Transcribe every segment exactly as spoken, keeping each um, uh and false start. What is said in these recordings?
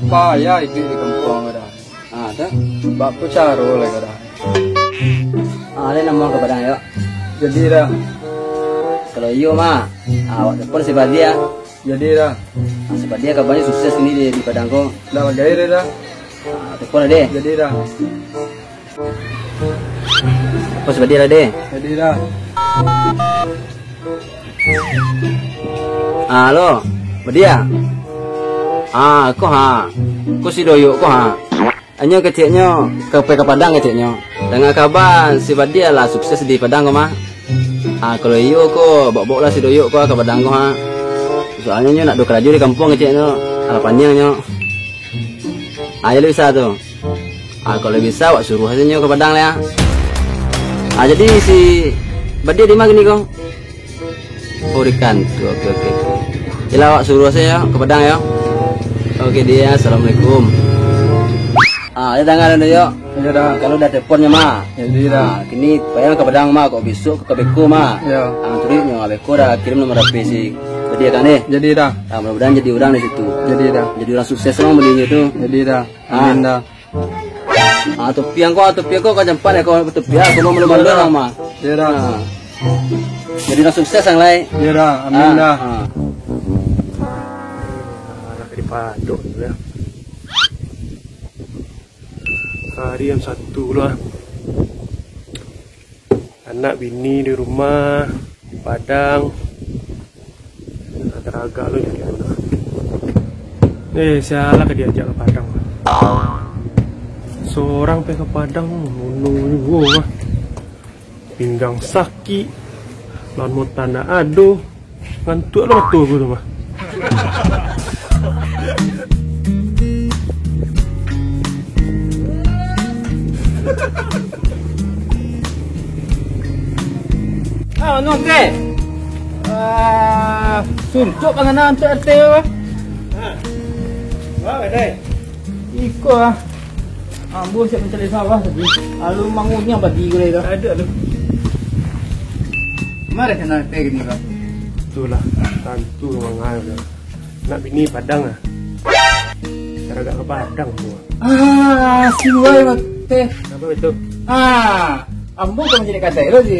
Payah iduik di kampuang ko Da. Ah, tu. Baa caro lai ko Da. Ah, lai namuah ka Padang yo. Jadi Da. Kalau iyo mah, ah, awak telepon si Badia. Jadi Da. Ah, si Badia kabanyo sukses kini di, di Padang ko. Lah bagai Da. Ah, telepon deh. Jadi Da. Apa si Badia lah deh? Jadi Da. Ah, halo, Badia. Ah, ko ha. Ko si Doyok ko ha. Anyo keceknyo ka pai ka Padang keceknyo. Danga kaba si Badia lah sukses di Padang ko mah. Ah, kalau iyo ko, baok-baok lah si Doyok ko ka Padang ko ha. Soalnyo nyo nak do karajo di kampuang keceknyo. Alah paniang nyo. Ah, iyo lah bisa tu. Ah, kalau bisa, awak suruah sajo nyo ka Padang lah, ya. Ah, jadi si Badia di ma kini ko? Oh, di kantua. Oke, oke, oke. Yalah, awak suruah sajo ka Padang, ya. Oke, dia, assalamualaikum. Ah, ya, danga dulu, yo. Iyo Da. Kalau udah teleponnya, mah. Jadi Da. Ah, kini payah ka Padang, mah. Kok besok ka beko, mah. Iyo. Ah, turuiknyo, beko dah kirim nomor H P si Badia kan, eh? Jadi Da. Ah, mudah-mudahan jadi orang di situ. Jadi Da. Jadi orang sukses, orang belinya tu. Jadi Da. Ah. Amin Da. Ah, topi angko, ah, topi angko, kau jampan ya, kau topi ah, kau malu-malu lah, mah. Iyo Da. Ah. Jadi lah sukses ang lai. Iyo Da, amin Da. Ah. Alah, ka dipadok tu lah. Hari yang satu lah. Anak bini di rumah, di Padang. Taragak lo jadi anak. Eh, sialah ka diajak ka Padang. Sorang pai ka Padang, mono juo mah. Pinggang sakik, lawan mota ndak ado. Ngantuak lo mato ko tu mah. Ah, anu, Teh. Ah, suntuak panganan tu, Teh, apa? Ha. Apa, Teh? Iko ah. Ambo siap mancari sawah tadi. Lalu mangunyah padi gulai tu. Ada tu. Mari sana teh gini kau. Itulah, tantu mangal tu. Nak bini Padang ah. Taragak ka Padang tu. Ah, suai mah teh. Apa itu? Ah, ambo ka mancari kadai lo di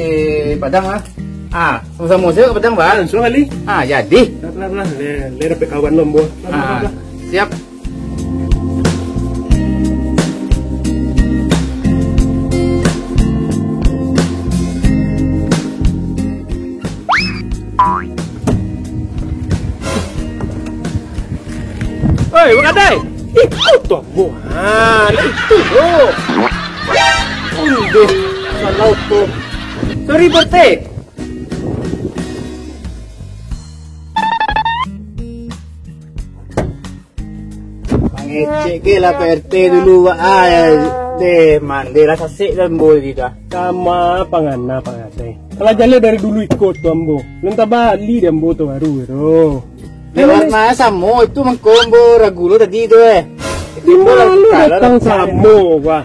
Padang ah. Ah, samo-samo sajo ka Padang, Bang. Langsung kali. Ah, jadi. Lah, lah, lah. Leh, leh dapek kawan lo, ambo. Lah, lah, ah, lah. Siap. Oi, Mak Kadai! Iko tu ambo. Ha, lah itu tu. Aduh, salah tu. Sorry, Pak Tek. Mangecek ke lah Pak R T dulu, Wak. Ah, deh, mandeh lah sasek dah ambo tadi dah. Sama pangana, Pak R T. Kalau jaleh dari dulu iko tu ambo. Belum tabali deh ambo tu baru tu. Lewat mah samo itu mangko ambo ragu lo tadi tu, eh. Di ma lo datang samo, Pak?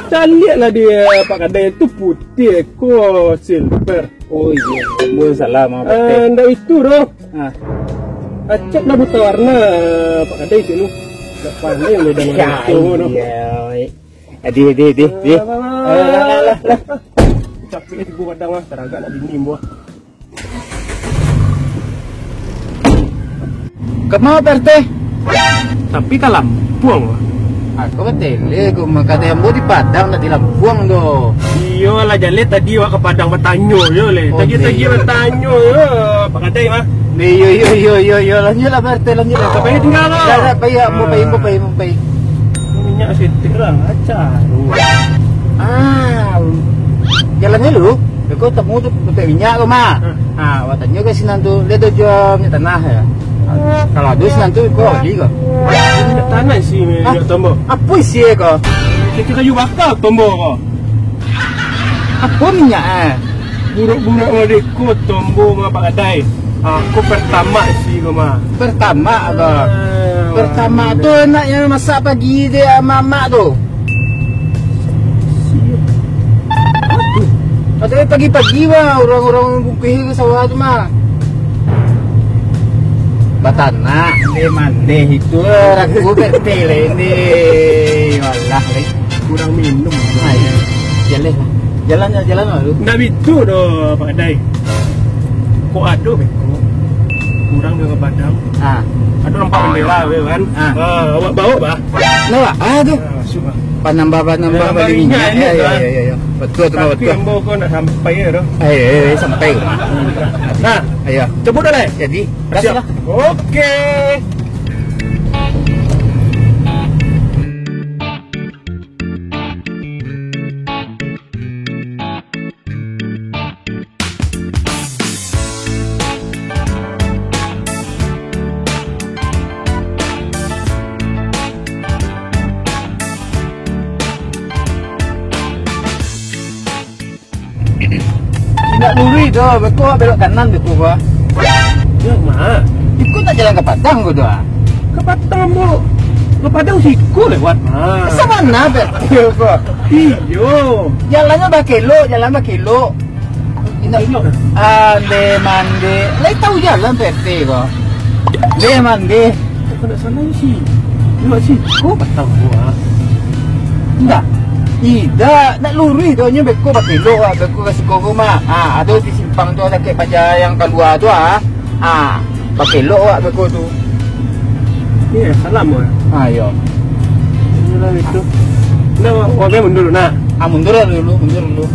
Caliak lah dia, Pak Kadai tu putih, ko silver. Oh iyo, ambo salah, maaf, Pak Kadai. Eh, ndak itu doh. Ah. Acap lah buta warna, Pak Kadai tu. Ndak pandai ambo dengan itu, doh. Iyo, oi. Adi, adi, adi, adi. Alah, alah, alah, alah. Capek tibo Padang ah, taragak nak dinding buah. Kama Pak R T? Tapi ka Lampuang, Pak. Aku batele, aku mah, kato ambo di Padang, ndak di Lampuang doh. Iyo lah, jaleh tadi awak ka Padang batanyo yo leh. Oh, tagi-tagi iyo. Batanyo yo, Pak Kadai mah. Iyo, iyo, iyo, iyo, iyo. Lanjuiklah, Pak R T, lanjuiklah. Sampai tinggal lo. Dah, dah, pai, ambo pai, ambo pai, ambo pai. Minyak setek lah, acah. Ah, jalan dulu. Beko tamu tu, untuak minyak ko mah. Ah, awak tanyo ka sinan tu, dia tu jua minyak tanah yo. Kalau ado sinan tu, ko bali ko. Minyak tanah isi minyak tu ambo. Apo isi ko? Kito kayu baka tu ambo ko. Apo minyak eh? Buruak-buruak ngadeko tu ambo mah Pak Kadai. Aku pertama isi ko mah. Pertama ko. Ah, pertama tu enak yang masak pagi dek mamak tu. Katanya pagi-pagi mah urang-urang bungkuih ke sawah tu mah. Batanak, mandeh-mandeh itu, ragu P R T lah ini. Walah, leh. Kurang minum. Ayo. Jalan lah. Jalan lah, jalan lah lu. Ndak bitu doh, Pak Kadai. Kok ado beko? Kurang dengan Padang. Ah. Ado nampak bendera, kan? Ah. Ah, awak bawa, bah. Bawa? Ah, tu. Ah, sudah. Panambah-panambah bali minyak, minyak, ya, ya, ya, ya. Betul tu, betul. Tapi ambo ko nak sampai ya, doh. Eh, eh, eh, sampai. Nah, ayo. Coba dah, leh. Jadi, siap. Oke. Indak luruih doh, beko belok kanan beko, bah. Yo, ma. Iko tak jalan ka Padang ko doh, ah. Ka Padang, Bu. Ka Padang siko lewat, ma. Sabana, Pak. Iyo. Jalannyo bakelok, jalan bakelok. Indak. Ande mande. Lai tahu jalan P R T ko. Ande mande. Kalau salah si. Lewat siko patang buah. Indak. Indak, nak luruih tu nyo beko bakelok wak, beko ka siko rumah. Ah, ado di simpang tu dakek paja yang kalua tu ah. Ah, bakelok wak beko tu. Iyo, salam, wak. Ah, iyo. Iyolah itu. Nah, wak, wak mundur, nah. Ah, mundur lah dulu, mundur dulu.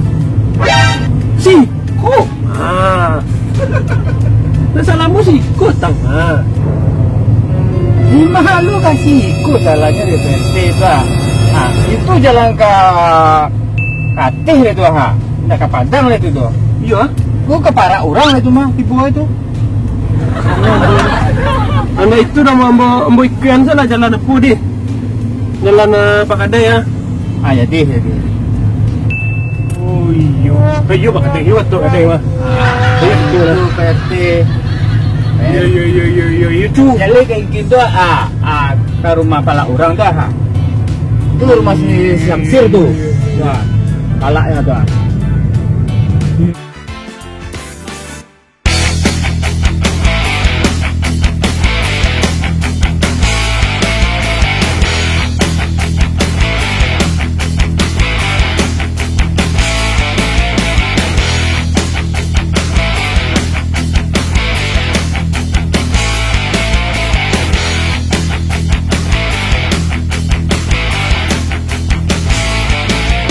Siko. Ah. Nah, salammu siko, tang, ah. Limo lu ka siko jalannyo di P R T tu, ah. Ah, itu jalan ka Kateh lah tu, ha. Indak ka Padang lah tu, tu. Iyo, ah. Ko ka parak urang lah tu mah, tibo tu. Ando itu dah ambo, ambo ikan salah jalan apo deh. Jalan, eh, Pak Kadai, ya. Ah, jadi, jadi. Oh, iyo. Eh, iyo, Pak Kadai, iyo, Pak Kadai, mah. Ah, iyo, itu lah. Itu P R T. Iyo, iyo, iyo, iyo, iyo, iyo, tu. Jalan ka Ingkin tu, ah, ah, ka rumah palak urang tu, ha. Tu rumah si Samsir tu. Nah, palaknyo tu, ha.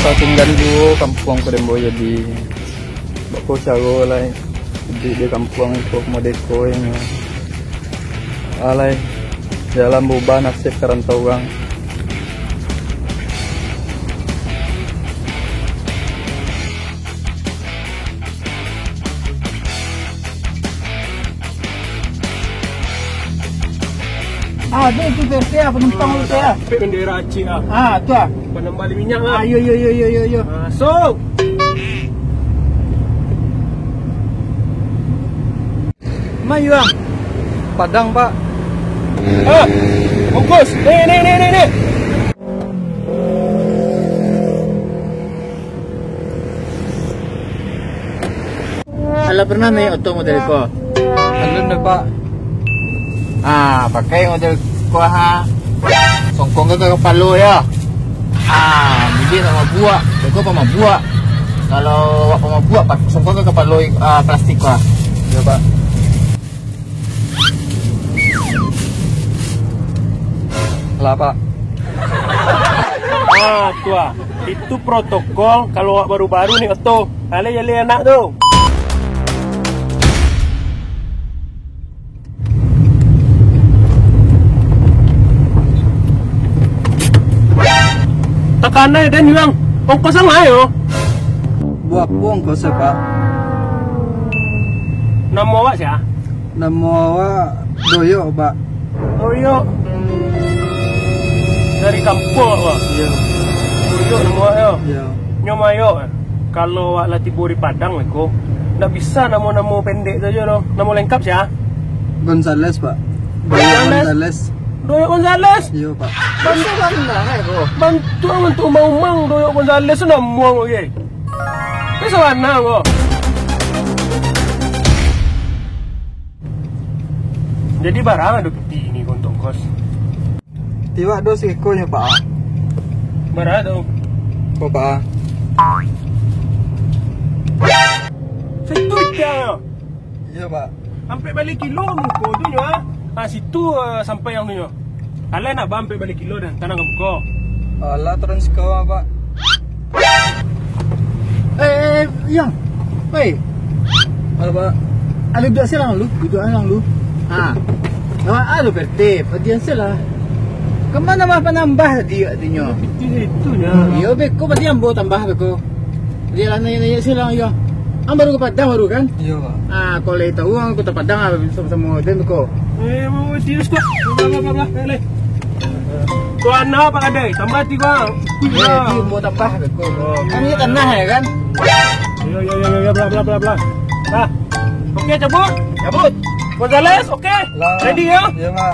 Tatunggang juo kampuang ko den bao jadi. Bako caro lai iduik di kampuang ko, modeko inyo. Alai, jalan baubah nasib ka rantau urang. Ah, tu, tu, tu, tu, ah, penumpang tu, tu, ah. Pek bendera Aceh, ah. Ah, tu, ah. Panambah minyak, ah. Ah, yo, yo, yo, yo, yo, yo. Ah, so. Ma, Yuang? Padang, Pak. Ah, bungkus. Ni, ni, ni, ni, ni. Alah pernah naiak oto model ko? Alun doh, Pak. Ah, pakai model ko, ha. Songkong ka kapalo, yo. Ah, bibia nak mabuak, jago pamabuak. Kalau awak pamabuak, pa-, songkong ka kapalo, ah, plastik ko, ha. Yo, Pak. Lah, Pak. Ah, tu ah. Itu protokol kalau awak baru-baru naiak oto. Alai-alai anak tu. Takanai den, Yuang. Ongkos sangaik yo. Bara ongkos, Pak? Namo awak sia? Namo awak Doyok, Pak. Doyok. Dari kampuang awak? Iyo. Doyok namo awak yo? Iyo. Nyo Mayok, eh. Kalau awak lah tibo di Padang ko, ndak bisa namo-namo pendek sajo doh. Namo lengkap sia? Gonzales, Pak. Doyok Gonzales? Gonzales. Doyok Gonzales? Iyo, Pak. Bantuak, bantuak, bantuak umang-umang Doyok Gonzales tu namo awak, oke. Tapi sabana ko. Jadi, bara ado piti ni ko untuak ongkos? Tiwak do siko nyo, Pak. Bara tu? Ko, Pak. Situ je. Iyo, Pak. Ampek baleh kilo muko tu nyo, ah. Ah, situ, ah, sampai yang tu nyo. Alah nak ba ampek baleh kilo dan tanang ka muko. Alah, turun siko, Pak. Eh, eh, eh, Yang. Woi. Halo, Pak. Ah, duduak silang lu, duduak silang lu. Ha. Awak alu P R T, padian silang. Kama mah panambah tadi katonyo? Itu, itu nyo. Iyo, beko padian ambo tambah beko. Dia lah naiak-naiak silang, iyo. Ang baru ka Padang baru kan? Iyo, Pak. Ah, kalau lai tahu ang ka Kota Padang ah, samo-samo den beko. Eh, mau serius kok. Bla, bla, bla, bla. Eh, leh. Tuan apa kadai? Tambah tigo. Ya, itu mau tambah beko. Kan ini tanah ya kan? Iyo, iyo, iyo, iyo, bla, bla, bla, bla. Nah. Oke, cabut. Cabut. Gonzales, oke. Lah. Ready ya? Iya, Pak.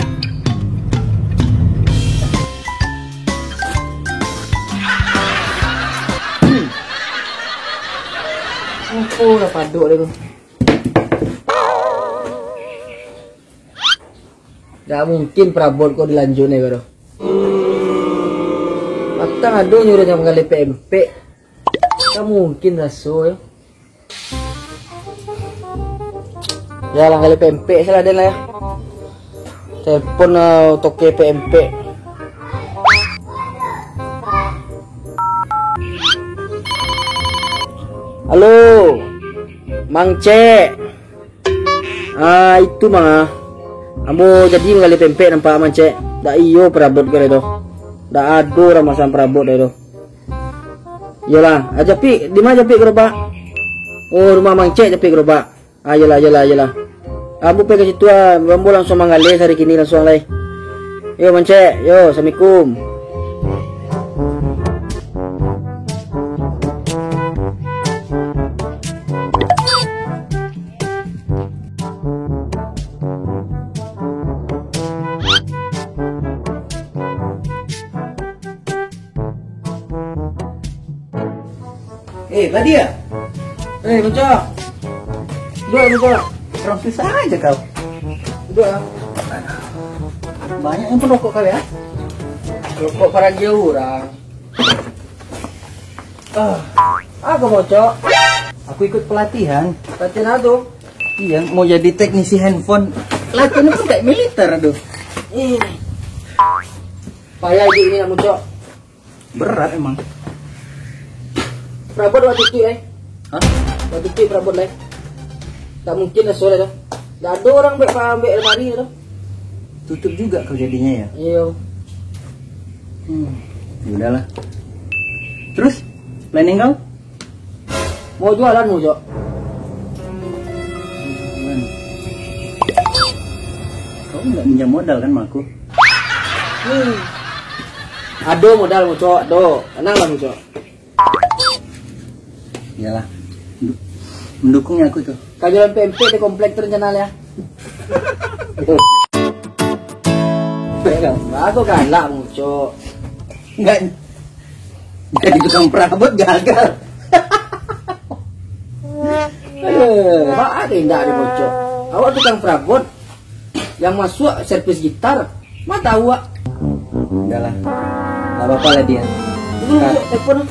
Oh, lah paduk dia tu. Dak mungkin parabot ko dilanjut ni ko tu. Patang ado nyuruh nyo manggaleh pempek. Dak mungkin raso yo. Yo lah, manggaleh pempek salah den lah yo. Telepon lah toke pempek. Halo, Mang Cek. Ah, itu mah. Ambo jadi manggaleh pempek nampak, Mang Cek. Dak iyo parabot ko lai tu. Dak ado urang masang parabot lai tu. Iyolah, ah, japik, di ma japik garobak? Oh, rumah Mang Cek japik garobak. Ah, iyolah, iyolah, iyolah. Ambo pai ka situ ah, ambo langsuang manggaleh sari kini langsuang lai. Yo, Mang Cek, yo, assalamualaikum. Eh, tadi ya? Eh, Bocok. Duduk, Bocok. Orang susah aja kau. Duduk, ah. Banyak yang perokok kau ya? Rokok paragia orang. Ah, apa, Bocok? Aku ikut pelatihan. Pelatihan apa tu? Iya, mau jadi teknisi handphone. Latihan itu kayak militer, aduh. Eh. Payah hidup ini nak, Bocok. Berat emang. Perabot waktu tu, eh. Hah? Waktu tu perabot, eh. Tak mungkin lah sore tu. Dak ada orang buat, buat lemari tu. Tutup juga kau jadinya ya? Iyo. Hmm. Ya udahlah. Terus, planning kau? Mau jualan, mau, Cok. Jualan. Kau nggak minjam modal kan sama aku? Hmm. Ado modal, Mucok, ado. Tenanglah, Mucok. Iyalah. Mendu-, mendukungnya aku tuh. Kajualan pempek di komplek tu rencana ya. Aku galak, Mucok. Enggak. Jadi tukang perabot gagal. Aduh, baa indak ado, Mucok. Awak tukang perabot, yang masuk servis gitar, ma tahu, Wak. Udahlah. Enggak apa-apa lah dia. Dulu, Kak. Telepon, ah.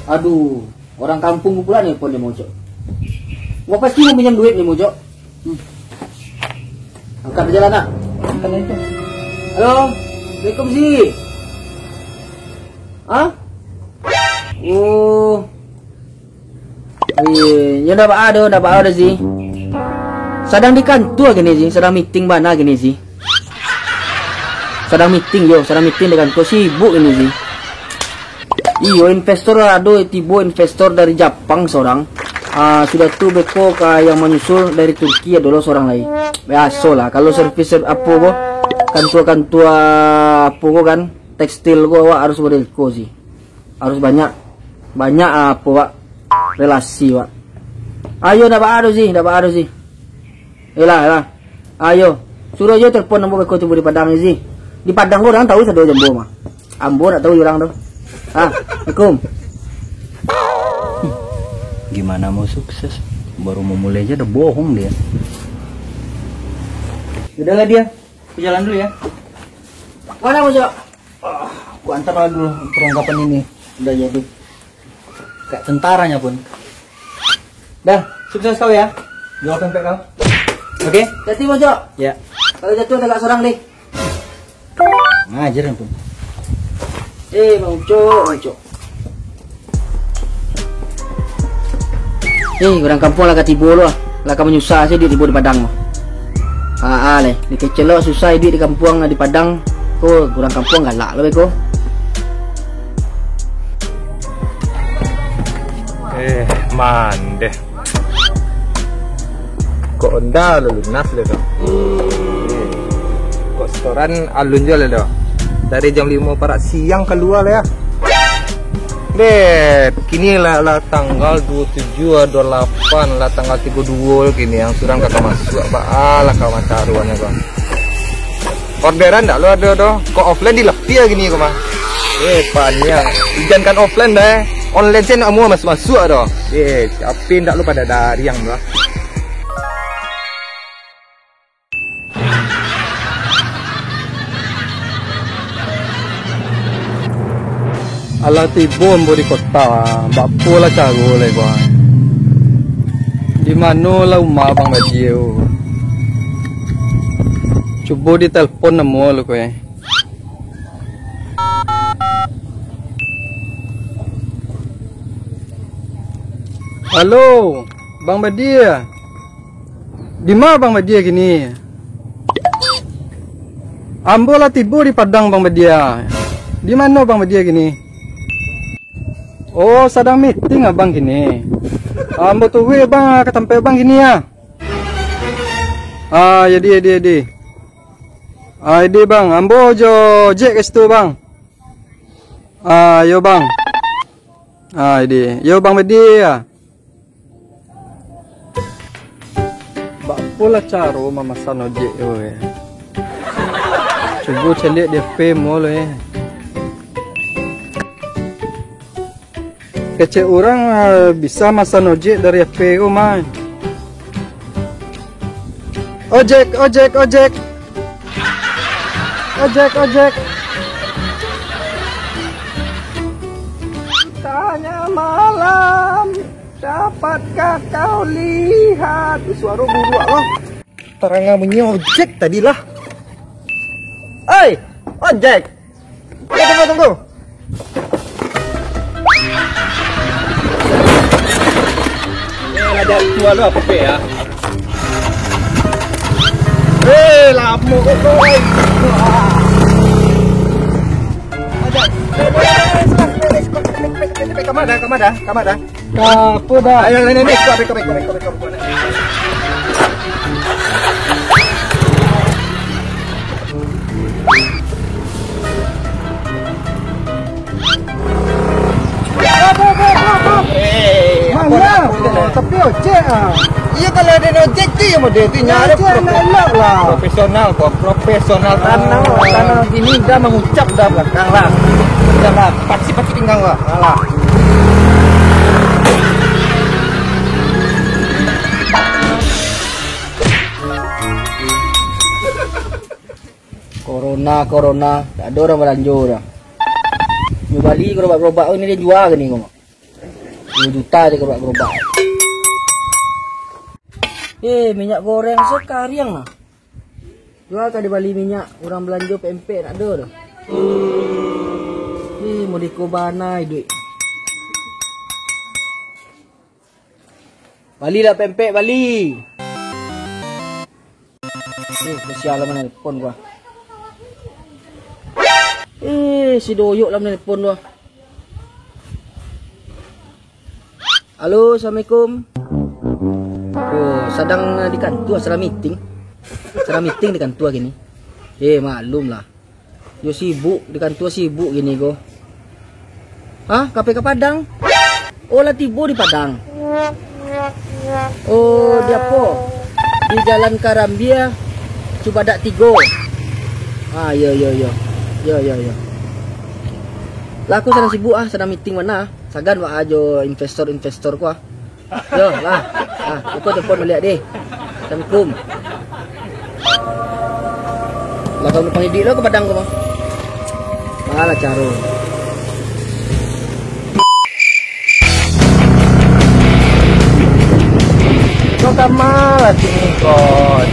Aduh, orang kampung pula nelpon ni, Mojok. Wah, pasti mau pinjam duit ni, Mojok. Hmm. Angkat aja lah, nak. Angkat aja. Halo. Assalamualaikum, Zi. Hah? Oh. Iyo, yo ndak baa doh, ndak baa doh, Zi. Sadang di kantua kini, Zi. Sadang meeting bana kini, Zi. Sadang meeting, yo. Sadang meeting di kantua. Sibuk kini, Zi. Iyo, investor ado tibo, investor dari Japang sorang. Ah, sudah tu beko ka yang manyusul dari Turki ado lo sorang lai. Biaso lah, kalau servis ser-, apo ko, kantua-kantua apo ko kan, tekstil ko awak harus model ko, Zi. Harus banyak, banyak, ah, apo, Wak, relasi, Wak. Ayo, ndak baa doh, Zi, ndak baa doh, Zi. Yolah, yolah. Ayo, suruah jo telepon ambo beko tibo di Padang, Zi. Di Padang ko urang tahu sado jo ambo mah. Ambo ndak tahu jo urang tu. Ah, assalamualaikum. Gimana mau sukses? Baru memulai aja udah bohong dia. Udahlah dia, aku jalan dulu ya. Mana, Bojok? Ah, aku antar lah dulu perlengkapan ini. Udah jadi. Kayak tentaranya pun. Dah, sukses kau ya. Jual pempek kau. Oke? Hati-hati, Bojok. Ya. Kalau jatuh, tagak sorang deh. Ngajar pun. Eh, Bang Ucok, Bang Ucok. Eh, urang kampuang lah ka tibo lo, ah. Lah ka manyusah se duit tibo di Padang. Ah, ah, leh. Dikecek lo susah duit di kampuang, di Padang. Ko, urang kampuang galak lo beko. Eh, mandeh. Kok onda lo lunas lo tu. Kok setoran alun juo lo tu. Dari jam limo parak siang kalua lo ya. Deh, kini lah, lah tanggal dua tujuh, dua lapan, lah tanggal tigo duo kini, angsuran ka masuak, Pak. Alah, kawan taruhannya, Bang. Orderan ndak lo ado doh. Kok offline dilapiah gini ko mah. Eh, paniang. Ijankan offline dah, eh. Online se ndak amuah masuak-masuak doh. Eh, siapa ndak lo pada dariang doh. Alah tibo ambo di kota, bak apo lah caro lai ko? Di mano lah umah Bang Badia? Cubo ditelepon namo lu ko, eh. Halo, Bang Badia. Di ma Bang Badia kini? Ambo lah tibo di Padang, Bang Badia. Di mano Bang Badia kini? Oh, sadang meeting abang kini. Ambo turuik bang ka tampek bang kini ya. Ah, jadi, jadi, jadi. Ah, jadi bang, ambo jo Jack ka situ bang. Ah, yo bang. Ah, jadi. Yo bang Badia. Bak apo lah caro mamasan ojek tu, eh? Cubo caliak di F B mo lo, eh. Kecek urang, ah, bisa masan ojek dari F B ko, man. Ojek, ojek, ojek. Ojek, ojek. Tanya malam. Dapatkah kau lihat? Ih, suaro buruak lo. Tarang bunyi ojek tadi lah. Oi, ojek. Eh, tunggu, tunggu. Eh, ada tua lo apa pe ya? Eh, lamo kau, oi. Ojek. Eh, eh, eh, eh, sudah. Eh, eh, eh, eh, eh, kamar dah, kamar dah, kamar dah. Ka apo dah? Ayo, naik, naik, naik, kuat, kuat, kuat, kuat, kuat, kuat. Eh, apo dah, apo dah? Mano? Tapi ojek ah. Iyo, kalau ado ojek tu yo model tu, nyo ojek pro-, nak elok lah. Profesional kok, profesional tanah, tanah ini dah mangucap dah balakang lah. Dah lah, pacik-pacik pinggang lah. Alah. Corona, corona, tak ado urang balanjo dah. Nyo bali gerobak-gerobak ko, ini dijual ko ni ko. Duo juta se gerobak-gerobak. Eh, minyak goreng sakariang lah. Jua ka dibali minyak, urang balanjo pempek ndak ado doh. Eh, modeko bana iduik. Balilah pempek, bali. Eh, sia lah manelpon gua. Eh, si Doyok lah manelpon gua. Halo, assalamualaikum. Oh, sadang di kantua, sadang meeting. Sadang meeting di kantua kini. Eh, maklum lah. Yo sibuk, di kantua sibuk kini ko. Hah, kape ka Padang? Oh, lah tibo di Padang. Oh, di apo? Di Jalan Karambia, Cubadak tigo. Ah, yo, yo, yo. Yo, yo, yo. Lah, aku sadang sibuk ah, sadang meeting bana. Sagan wak ajo investor-investor ko ah. Yo, lah. Ah, aku telepon baliak deh. Assalamualaikum. Kalau pangidik lo ka Padang ko mah. Alah caro. Kau ka ma lah sini ko?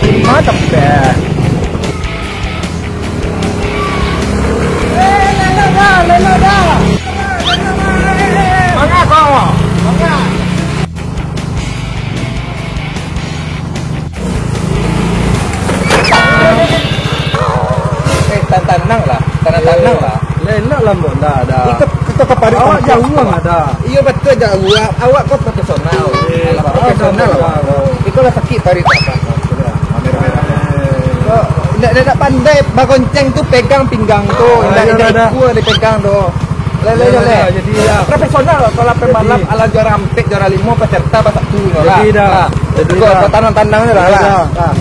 Di ma tampek? Eh, lelok dah, lelok dah. Manga ko? Manga. Eh, tan-, tanang lah. Tanang-tanang lah. Lah, elok lah, Mbok. Ndak, ndak. Itu, itu ka paruik. Awak kampung jauah, Mbok. Ndak. Iyo, batua jauah. Awak ko profesional. Eh, alah, profesional, Mbok. Iko lah sakik paruik, Pak. Merah-merah. Eh. Ko, ndak, ndak, ndak pandai bagonceng tu, pegang pinggang tu. Ah, ndak, iyo, ndak, ndak. Ikua dipegang tu. Lele, lele. Jadi, ya. Profesional lah, kalau pembalap jadi. Ala juara ampek, juara limo, peserta basatu, lah. Jadi, dah. Ah. Jadi, kau, dah. Kau tanang-tanang je lah, jadi, lah. Dah. Ah.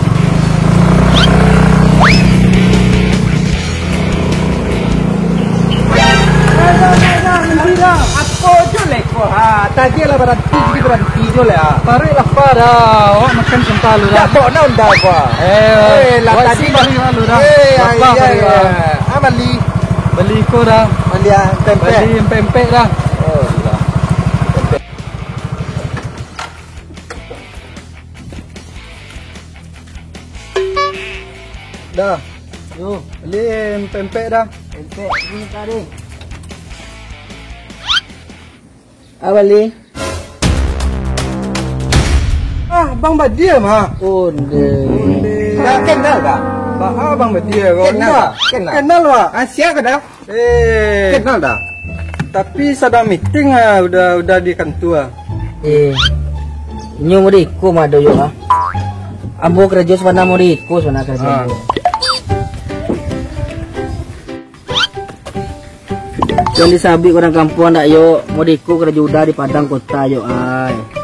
Apa je leko, ha? Tadi lah berhenti, jadi berhenti je lah. Tarik lah, Pak, dah. Awak makan sentah lu, dah. Tak bawa nak undang, Pak. Eh, eh, lah, awak tadi isi balik lah lu, dah. Eh, lapar, iya, balik, iya. Dah. Ah, bali. Bali ko dah. Bali ah, pempek. Bali pempek dah. Oh, iya. Pempek. Dah. Yo. Bali pempek dah. Pempek ni tadi. Ah, bali. Ah, Bang Badia mah. Onde. Onde. Dah kenal dah? Bah, ah, Bang Badia ko. Kenal, kenal. Kenal, Wak. Ah, siapa dah? Eh. Kenal dah? Tapi sadang meeting ah, udah, udah di kantua. Eh. Inyo mode iko mah ado yo ah. Ambo karajo sabana mode iko sabana karajo. Ah. Ambo. Jan disabik urang kampuang ndak yo, mode iko karajo udah di Padang Kota yo ai.